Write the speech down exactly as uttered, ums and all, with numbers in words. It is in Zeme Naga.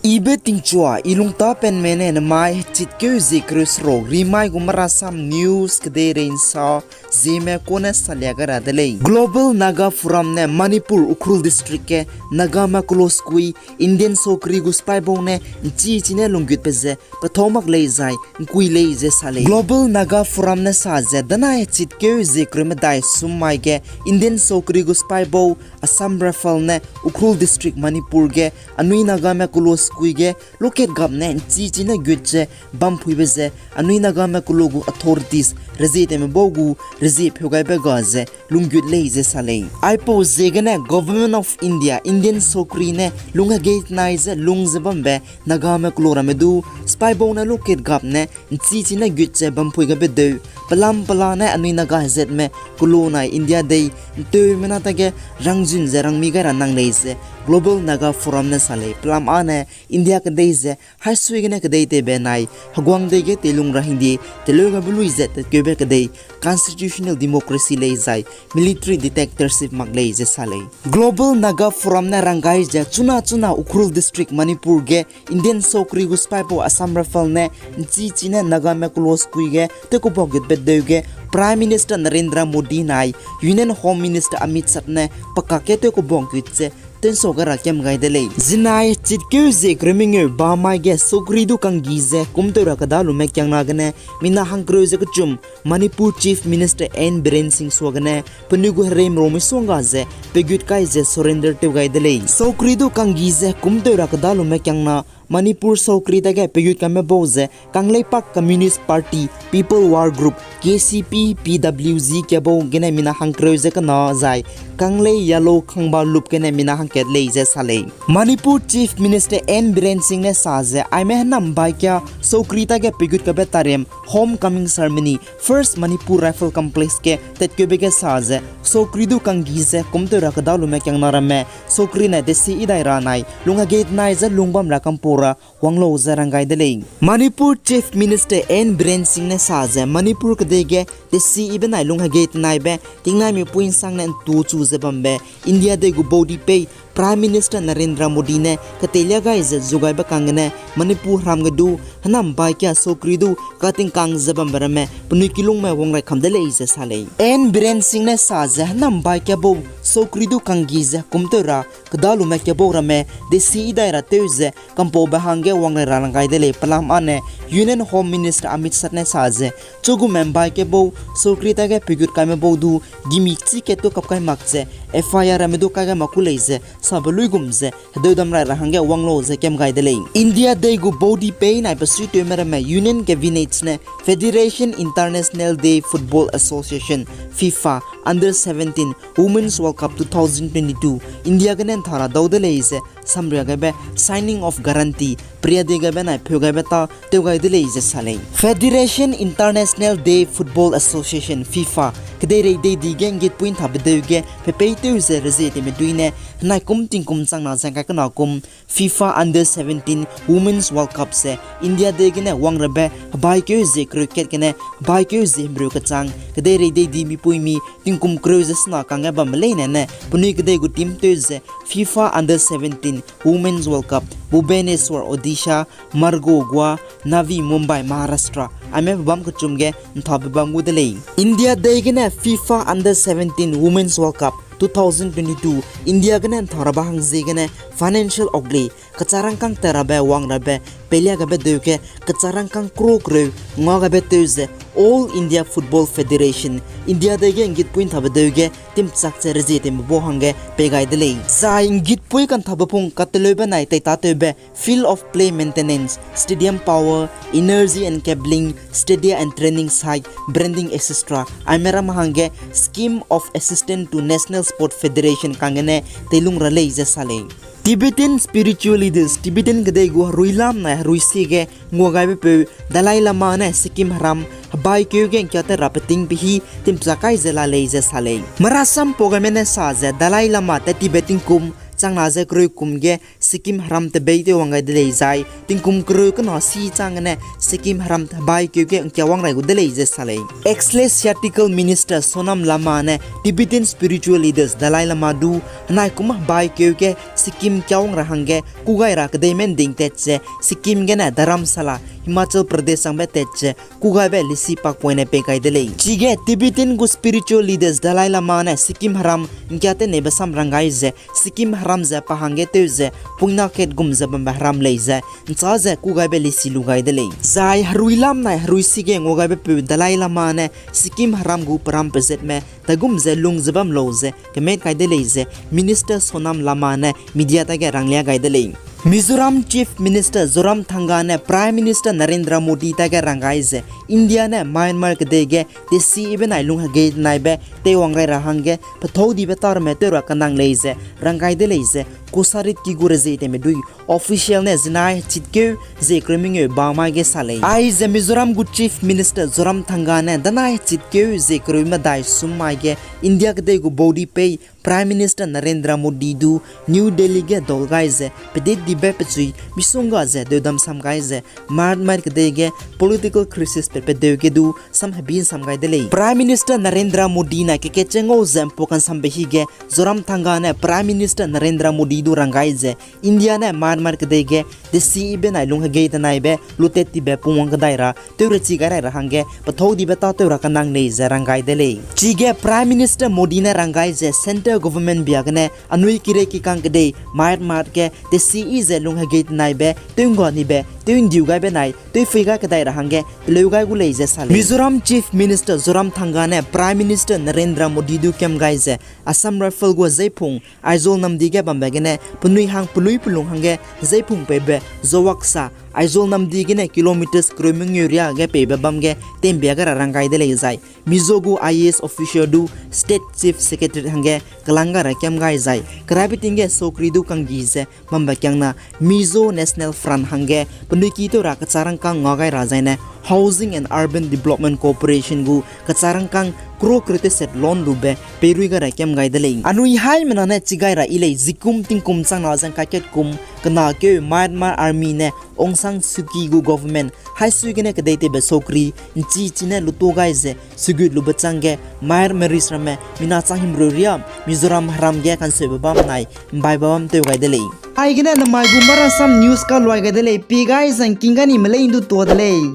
Ibe tingchua, i lungtapenme ne nemai hechitkeu zie kereu seruk rimai gu Marasam News kedeirei nsa zieme kune salia gai ra de lei. Global Naga Forum ne Manipur Ukhrul District ge Nagame close kui, Indian sokri gu sipaibau ne nchi chine lunggutbe ze pethau mak lei zai nkui lei ze sa lei. Global Naga Forum ne sa ze danai hechitkeu zie kereu medai sum mai ge Indian sokri gu sipaibau Assam Rifle ne Ukhrul District Manipur ge anui Nagame close kui ge loket gap ne nchi chine gut ze bamphuibe ze anui Nagame close gu authorities rezie tewme bau gu rezie pheu gaibe ga ze lunggut lei ze sa lei. Aipau ziegene Government of India, Indian sokri ne lunghegei tenai ze lung ze bambe Nagame close ramme du sipaibau ne loket gap ne nchi chine gut ze bamphui gaibe deu, pelam pela ne anui Naga hezatme close nai India dei nteumena tage rangzun ze rangmi gai ra nang lei ze Global Naga Forum ne sa lei. Pelam âne India kedei ze haisui gene kedei teibe nai heguang dei ge teilung ra hingde teleu gabe lui ze tatkeube kedei constitutional democracy lei zai military dictatorship mak lei ze sa lei. Global Naga Forum ne ranggai ze chuna chuna Ukhrul District Manipur ge Indian sokri gu sipaibau Assam Rifle ne nchi chine Nagame close kui ge tewkubak gutbe deu ge Prime Minister Narendra Modi nai Union Home Minister Amit Shah ne pakak ge tewkubak gut ze tensau gai ra kam gai de lei. Zinai hechitkeu zie kereu mengeu ba mai ge sokri du kanggi ze kumtew ra kedalume kiangna gene mina hangkereu ze kechum Manipur Chief Minister N Biren Singh suagene penui gu hereim rome suangga ze pegut kai ze surrender tew gai de lei. Sokri du kanggi ze kumtew ra kedalume kiangna Manipur sokri dage pegut kaime bau ze Kangleipak Communist Party People War Group, K C P P W G kebau gene mina hangkereu ze kena zai Kanglei Yalo Khangba Lup gene mina hangkat lei ze sa lei. Manipur Chief Minister N Biren Singh ne sa ze aime hênam bai kia sokri dage pegut kabe tarem Homecoming Ceremony First Manipur Rifle Complex ge tatkeube ge sa ze sokri du kanggi ze kumtew ra kedalume kiangna ramme sokri ne desi idai ra nai lunghegei tenai ze lungbam ra kampau ra wanglau ze rang gai de lei. Manipur Chief Minister N Biren Singh ne sa ze Manipur kedei ge desi ibe nai lunghegei tenaibe tingnaimipui nsang ne ntu chu ze bambe India dei gu baudipei Prime Minister Narendra Modi ne keteilia gai ze zugaibe kang gene Manipur heram ge du hênam bai kia sokri du katingkang ze bambe ramme penui kilungme wangrai kam de lei ze sa lei. N Biren Singh ne sa ze hênam bai kia bau sokri du kanggi ze kumtew ra kedalume kebau ramme desi idai ra tew ze kampaube hangge wangrai ra rang gai de lei. Pelam âne Union Home Minister Amit Shah ne sa ze chugume mbai kebau sokri dage pegut kaime bau du gimi chî kat tu kap kai mak ze F I R ramme du kai gai mak ku lei ze sabe luigum ze hedeudam rai ra hangge wanglau ze kam gai de lei. India dei gu baudipei nai besuitewme ramme Union Cabinet ne Federation International Day Football Association, FIFA, Under seventeen Women's World Cup two thousand twenty-two India gene ntha ra dau de lei ze samria gaibe signing of guarantee peria dei gaibe nai pheu gaibe tâ tew gai de lei ze sa lei. Federation International Day Football Association, FIFA, kedeirei dei di ge nggitpui nthabe deu ge pepeitew ze rezie tewme dui ne henai kum tingkum changna ze ngkai kena kum FIFA Under seventeen Women's World Cup ze India dei gene wangrabe hebaikeu zie kereu kat gene hebaikeu zie himreu kechang kedeirei dei di mipuimi tingkum kereu ze sena kangge bamme leine ne penui kedei gu team tew ze FIFA Under seventeen Women's World Cup Bhubaneswar, Odisha, Margao, Goa, Navi Mumbai, Maharashtra aime pebâm kechum ge nthabe bam gu de lei. India dei gene FIFA Under seventeen Women's World Cup two thousand twenty-two India gene ntha rabe hang ziegene financial outlay kecharangkâng tat rabe wangrabe peilia gabe deu ge kecharangkâng crore kereu nga gabe tew ze All India Football Federation, India dei ge nggitpui nthabe deu ge timchak ze rezie tewme bau hangge pei gai de lei. Zai nggitpui kanthabe pung kateleube nai teitatewbe field of play maintenance, stadium power, energy and cabling, stadia and training site, branding, et cetera aime ram hangge Scheme of Assistance to National Sport Federation kang gene teilung ra lei ze sa lei. Tibetan spiritual leaders, Tibetan kedei gu herui lam nai herui sie ge nguagaibe peu Dalai Lama ne Sikkim heram hebaikeu ge ngkiate ra peting pehi timchak kai ze la lei ze sa lei. Marasam pau gaime ne sa ze Dalai Lama tat tibe tingkum changna ze kereu kum ge Sikkim heram tebeî tew wang gai de lei zai, tingkum kereu kena si chang gene Sikkim heram hebaikeu ge ngkia wang rai gu de lei ze sa lei. Ecclesiastical Minister Sonam Lama ne Tibetan spiritual leaders Dalai Lama du henai kum hebaikeu ge Sikkim kia wang ra hangge kû gai ra kedeime nding tat ze Sikkim gene Dharamsala, Himachal Pradesh changbe tat ze kû gaibe lisi pakpoine pei gai de lei. Chige Tibetan gu spiritual leaders Dalai Lama ne Sikkim heram ngkia teneibe sam rang gai ze Sikkim heram ze pa hangge tew ze puina kat gum ze bambe heram lei ze nchâ ze kû gaibe lisi lu gai de lei. Zai herui lam nai herui si ge ngua gaibe peu Dalai Lama ne Sikkim heram gu peram pezetme daigum ze lung ze bam lau ze kemet gai de lei ze Minister Sonam Lama ne media tage ranglia gai de lei. Mizoram Chief Minister Zoramthanga ne Prime Minister Narendra Modi tage rang gai ze India ne Myanmar kedei ge tesi ibe nai lung hegei tenaibe teiwang rai ra hangge pethâu dibe tâ ramme tew ra kanang lei ze rang gai de lei ze Kosarit ki gu rezie teme dui official ne zinai hechitkeu ze kereu mengeu ba mai ge sa lei. Aize Mizoram gu Chief Minister Zoramthanga ne danai hechitkeu ze kereu medai sum mai ge India kedei gu baudi pei Prime Minister Narendra Modi du New Delhi ge dol gai ze pedit dibe pechui misongga ze deudam sam gai ze Myanmar kedei ge political crisis pe pedeu ge du sam hebi nsam gai de lei. Prime Minister Narendra Modi na kekatche ngau ze mpu kansambe hige Zoramthanga ne Prime Minister Narendra Modi du rang gai ze India ne Myanmar kedei ge tesi ibe nai lung hegei tenaibe lutet tibe pungwang kedai ra tew rechi gai rai ra hangge pethâu dibe tâ tew ra kanang lei ze rang gai de lei. Chige Prime Minister Modi ne rang gai ze Centre Government bia gene anui kirei kikang kedei Myanmar ge tesi i ze lung hegei tenaibe tew ngga nibe tew ndiu gaibe nai tew phui gai kedai ra hangge teleu gai gu lei ze sa lei. Mizoram Chief Minister Zoramthanga ne Prime Minister Narendra Modi du kam gai ze Assam Rifle gu zeiphung Aizawl namdi ge bambe gene penui hang pelui pelung hangge zeiphung peibe zuawaksa Aizawl namdi gene kilometers kereu mengeu riâ ge peibe bam ge tembia gai ra rang gai de lei zai Mizo gu I A S officer du State Chief Secretary hangge kelang gai ra kam gai zai keraibe ting ge sokri du kanggi ze bambe kiangna Mizo National Front hangge penui ki tew ra kecharangkâng nga gai ra zaine Housing and Urban Development Corporation gu kecharangkâng crore kereu teset loan lube peirui gai ra kam gai de lei. Anui haimena ne chi gai ra yi lei zikum tingkum changna ze ngkakat kum kena keu Myanmar Army ne Aung San Suu Kyi gu government haisui gene kedei teibe sokri nchi chine lutu gai ze sugut lube chângge Myanmar ramme mina chang himreu riâ Mizoram heram ge kanseube bam nai mbaibe bam tew gai de lei. Aigene namai gu Marasam News kaluai gai de lei, pi gai zangking ga ni melei ndu tua de lei.